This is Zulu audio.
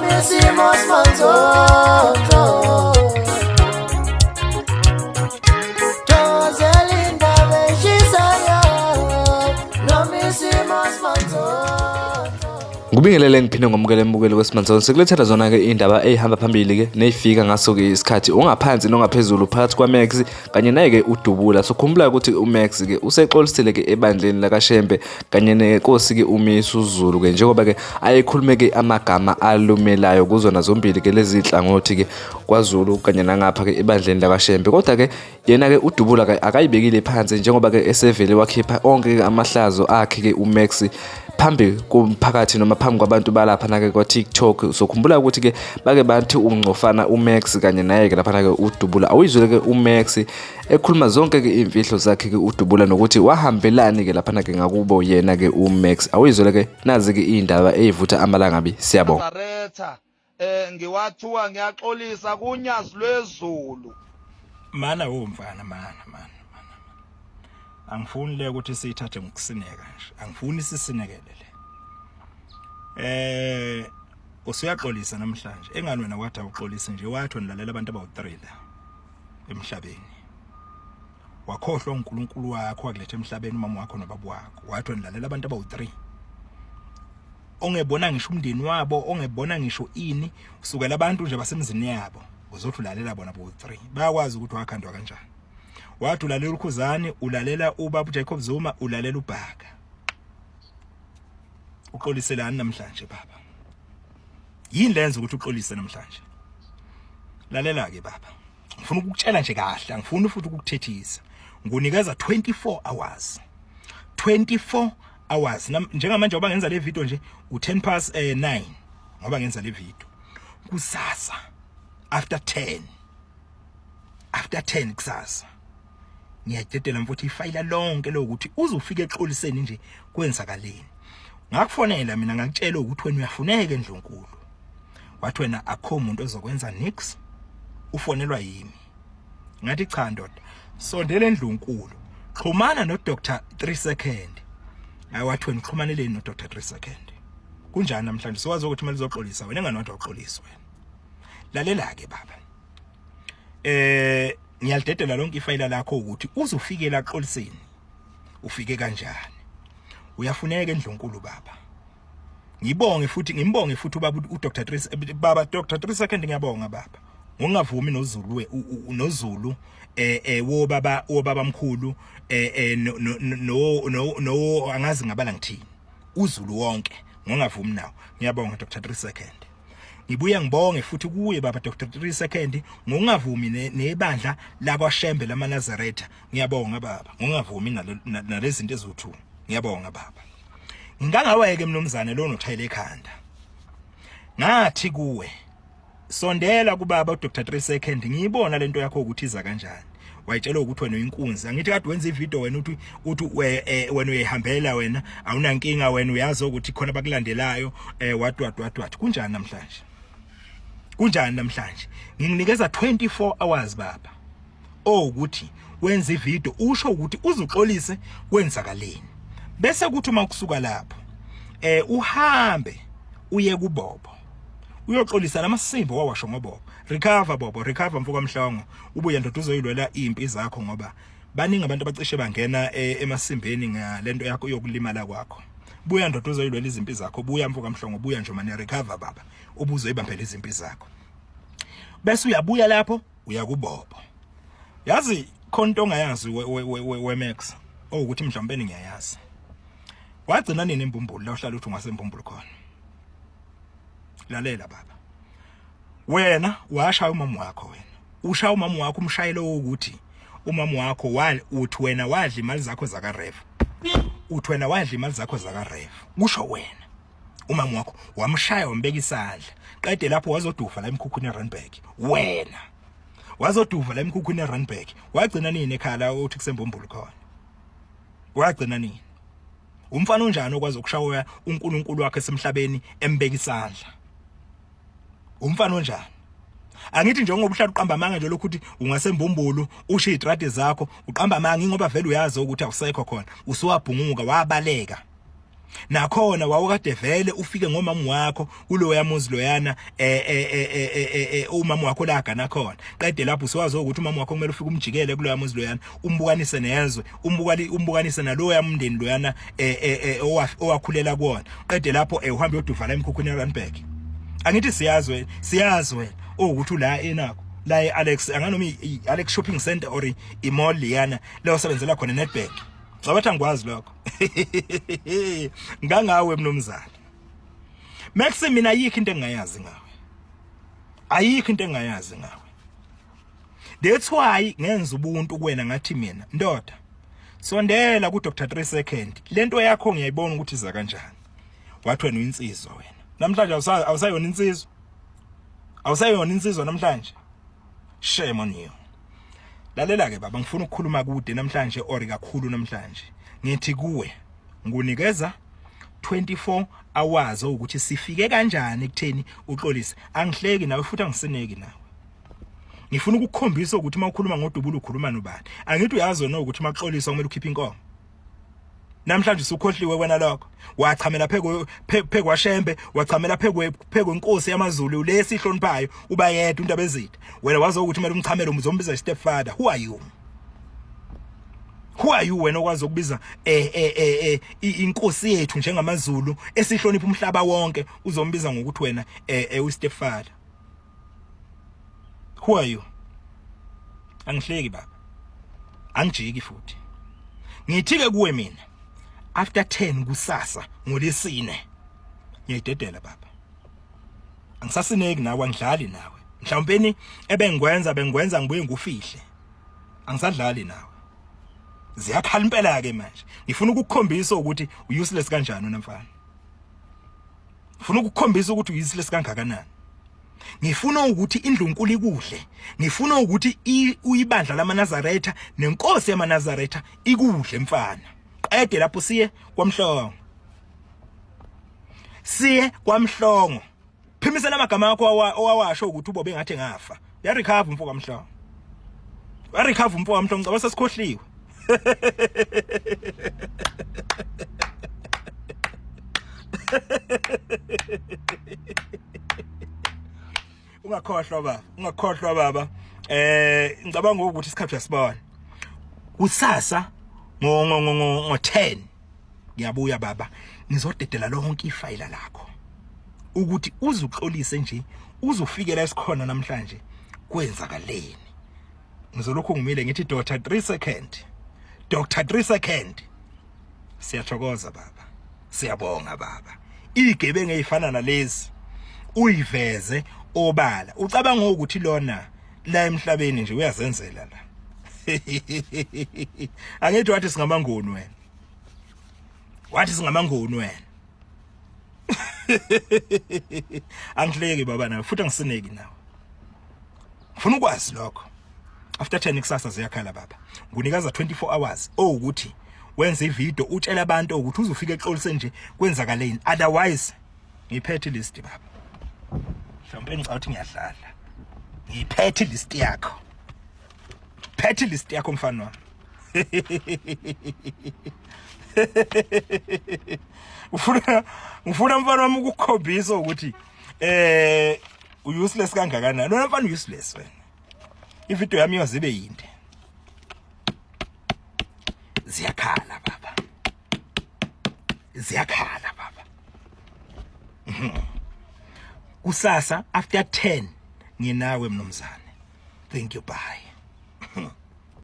Noma isimo simanzonzo. Thokozela indaba eshisayo. Noma isimo simanzonzo. Ngubingelele ngiphinde ngomukele embukeli kwesimanzonzo sikulethela zona-ke iy'ndaba ey'hamba phambili-ke ney'fika ngaso-ke isikhathi ongaphansi nongaphezulu phakathi kwaMax kanye naye-ke uDubula. So khumbula ukuthi uMax-ke usexolisile-ke ebandleni lakaShembe kanye nenkosi-ke uMisuzulu-ke njengoba-ke ayekhulume-ke amagama alumelayo kuzona zombili-ke lezi nhlangothi-ke kwaZulu kanye nangapha-ke ebandleni lakaShembe. Kodwa-ke yena-ke uDubula-ke akayibekile phansi njengoba-ke esevele wakhipha onke-ke amahlazo akhe-ke uMax phambi komphakathi noma phambi kwabantu balapha-na-ke kwa-TikTok. So khumbula ukuthi-ke bake bathi ungcofana uMax kanye naye-ke laphana-ke uDubula. Awuyizwele-ke uMax ekhuluma zonke-ke iy'mfihlo zakhe-ke uDubula nokuthi wahambelani-ke laphana-ke ngakubo yena-ke uMax. Awuyizwele-ke nazi-ke iy'ndaba ey'vutha amalangabi. Siyabonga. Nazaretha ngiwathuka ngiyaxolisa kunyazi lwezulu. Mana wo mfana mana mana mana. Angifuni le ukuthi siyithathe ngokusineka nje. Angifuni sisinekele le. Usuyaxolisa namhlanje. Engani wena wathi awuxolisi nje wathi nilalela abantu abawu3 la emhlabeni. Wakhohlwa uNkulunkulu wakho wakuletha emhlabeni umama wakho nobaba wakho. Wathi nilalela abantu abawu3. Ongebona ngisho umndeni wabo, ongebona ngisho ini, usukela abantu nje basemzini yabo. Uzothi ulalela bona bo3. Bayakwazi ukuthi wakhandwa kanjani. Wathi ulalela uKhuzani, ulalela ubaba Jacob Zuma, ulalela uBhaka. Uxoliselani namhlanje baba? Yini lenza ukuthi uxolise namhlanje? Lalela ke baba. Ngifuna ukukutshela nje kahle, angifuni futhi ukukuthethisa. Ngunikeza 24 hours. 24 hours njengamanje ngoba ngenza le video nje u10 past 9 ngoba ngenza le video. Kusasa after 10 after 10 kusasa ngiyadedela mfowethu ifayila lonke lokuthi uzofika exoliseni nje kwenzakaleni. Ngakufonela mina ngakutshela ukuthi wena uyafuneka endlunkulu. Wathi wena akho umuntu ozokwenza nix, ufonelwa yimi. Ngathi cha ndoda, sondela endlunkulu, xhumana no Dr 3 second. Hayi wathi wena uxhumaneleni no Dr 3 second. Kunjani namhlanje sowazi ukuthi kumele uzoxolisa wena engani wathi awuxolisi wena. Lalela ke baba. Ngiyalidedela lonke ifayila lakho ukuthi uzofikela axoliseni. Ufike kanjani? Uyafuneka endlunkulu baba. Ngibonge futhi ngimbonge futhi ubaba uDr 3 baba Dr 3 second ngiyabonga baba. Ngongavumi noZulu noZulu wobaba wobaba mkhulu no no no angazi ngabala ngithini. uZulu wonke ngongavumi nawo. Ngiyabonga Dr 3 second. Ngibuye ngibonge futhi kuye baba Dr 3 second ngokungavumi nebandla lakwaShembe lamaNazaretha. Ngiyabonga baba ngokungavumi nalezi zinto eziwu2. Ngiyabonga baba. Ngingangaweke mnumzane lo nothayela ekhanda. Ngathi kuwe sondela kubaba uDr 3 second ngiyibona lento yakho ukuthi iza kanjani. Wayitshela ukuthi wena uyinkunzi. Angithi kade wenza ivideo wena uthi wena uyihambela wena awunankinga wena uyazi ukuthi khona abakulandelayo what what what what. Kunjani namhlanje? Kunjani namhlanje? Ngikunikeza 24 hours baba. Ukuthi wenza ivideo usho ukuthi uzuxolise kwenzakaleni. Bese kuthi uma kusuka lapho uhambe uye kuBobo. Uyoxolisa lamasimbo wawasho ngoBobo. Recover Bobo, recover mfoka Mhlongo. Ubuye ndoda uzoyilwela impi zakho ngoba baningi abantu abacishe bangena emasimbeni ngalento yakho yokulimala kwakho. Buya ndoda uzoyilwela izimpi zakho, buya mfoka Mhlongo, buya nje mane recover baba. Ubuzoyibambela izimpi zakho. Bese uyabuya lapho uya kuBobo. Yazi khona into ongayazi weMax ukuthi mhlawumbe ngiyayazi. Wagcina nini imbumbulu la uhlala uthi ungasembumbulu khona? Lalela baba. Wena washaya umama wakho wena. Ushaya umama wakho umshayelo ukuthi umama wakho uthi wena wadla imali zakho zaka Rev. Uthi wena wadla imali zakho zaka Rev. Kusho wena. Umama wakho wamshaya wambeka isandla. Qede lapho wazoduva la emkhukhwini eRandburg. Wena wazoduva la emkhukhwini eRandburg. Wagcina nini ekhaya la uthi kusembumbulu khona? Wagcina nini? Umfana onjani okwazi ukushaya uNkulunkulu wakhe esemhlabeni embeka isandla? Umfana onjani? Angithi njengoba uhlala uqamba amanga nje lokhu uthi ungasembumbulu usho izitrade zakho uqamba amanga ngoba vele uyazi ukuthi awusekho khona usuwabhunguka wabaleka. Nakhona wawukade vele ufike ngomama wakho kuloya muzi loyana eh eh eh eh umama wakho la gana khona. Qede lapho usuwazi ukuthi umama wakho kumele ufike umjikele kuloya muzi loyana, umbukanise nezwe, umbukali umbukanise naloya mndeni loyana eh owakhulela kuwona. Qede lapho uhambe uyoduvala emkhukhwini yaRandburg. Angithi siyazwe, siyazwe ukuthi ula enakho la eAlex anganoma iAlex Shopping Center or imall liyana la osebenzela khona Nedbank. Cabatha angikwazi lokho. Ngangawe mnumzane. Max mina ayikho into engingayazi ngawe. Ayikho into engingayazi ngawe. That's why ngenza ubuntu kuwena ngathi mina ndoda sondela ku Dr 3 second lento yakho ngiyayibona ukuthi iza kanjani. Wathi wena uyinsizwa wena. Namhlanje awusayona insizwa. Awusayona insizwa namhlanje. Shame on you. Lalela ke baba ngifuna ukukhuluma kude namhlanje or kakhulu namhlanje. Ngithi kuwe ngunikeza 24 hours ukuthi sifike kanjani ekutheni uxolise. Angihleki nawe futhi angisineki nawe. Ngifuna ukukukhombisa ukuthi uma ukhuluma ngodubulo ukhuluma nobani. Angithi uyazi wena ukuthi uma kuxolisa kumele ukhiphe inkomo. Namhlanje usukhohliwe wena lokho. Wachamela phekwe phekwashembe, wachamela phekwe phekwenkosi yamaZulu lesi ihloniphayo uba yedwa into abezitha. Wena wazi ukuthi kumele umchamele umzombiza step father. Who are you? Who are you wena okwazi ukubiza eh eh eh inkosi yethu njengamaZulu esihlonipha umhlaba wonke uzombiza ngokuthi wena eh u step father. Who are you? Angihleki baba. Angijiki futhi. Ngithi ke kuwe mina after 10 kusasa ngolesine ngiyayidedela baba. Angisasineki nawe angidlali nawe. Mhlawumpeni ebengikwenza bengikwenza ngibuye ngufihle. Angisadlali nawe. Ziyakhala impela ke manje. Ngifuna ukukukhombisa ukuthi useless kanjani wena mfana. Ngifuna ukukukhombisa ukuthi useless kangakanani. Ngifuna ukuthi indlunkulu ikudle. Ngifuna ukuthi uyibandla lamaNazaretha nenkosi yamaNazaretha ikudle mfana. Qede lapho siye kwamhlongo. Siye kwamhlongo. Phimisela amagama akho owawasho ukuthi ubobe ngathi ngafa. Ya recover umfo kamhlongo. Ya recover umfo kamhlongo ngicabanga sesikhohliwe. Ungakhohlwa baba, ungakhohlwa baba. Eh ngicabanga ukuthi isikhathi uyasibona. Kusasa ngo ngo ngo 10 ngiyabuya baba ngizodedela lonke ifayila lakho. Ukuthi uzuxolise nje uzofikela esikhona namhlanje kwenzakaleni. Ngizolokhu ngimile ngithi Dr 3 second. Dr 3 second. Siyathokoza baba. Siyabonga baba. Igebengu ezifana nalezi uyiveze obala. Ucabanga ukuthi lona la emhlabeni nje uyazenzela la. Angithi wathi singamangoni wena. Wathi singamangoni wena. Angihleki baba nawe futhi angisineki nawe. Ngifuna ukwazi lokho. After 10 kusasa ziyakhala baba. Ngunikeza 24 hours owukuthi wenze ivideo utshela abantu ukuthi uzofika exolise nje kwenzakaleni otherwise ngiphethe list baba. Mhlawumbe ngicabanga ukuthi ngiyadlala. Ngiphethe list yakho. Phethe list yakho mfana wami. Ufuna ngifuna mfana wami ukukhombisa ukuthi eh useless kangakanani. Lona mfana useless wena. Ivideo yami yozibe yinde. Ziyakhala baba. Ziyakhala baba. Kusasa after 10 nginawe mnumzane. Thank you bye.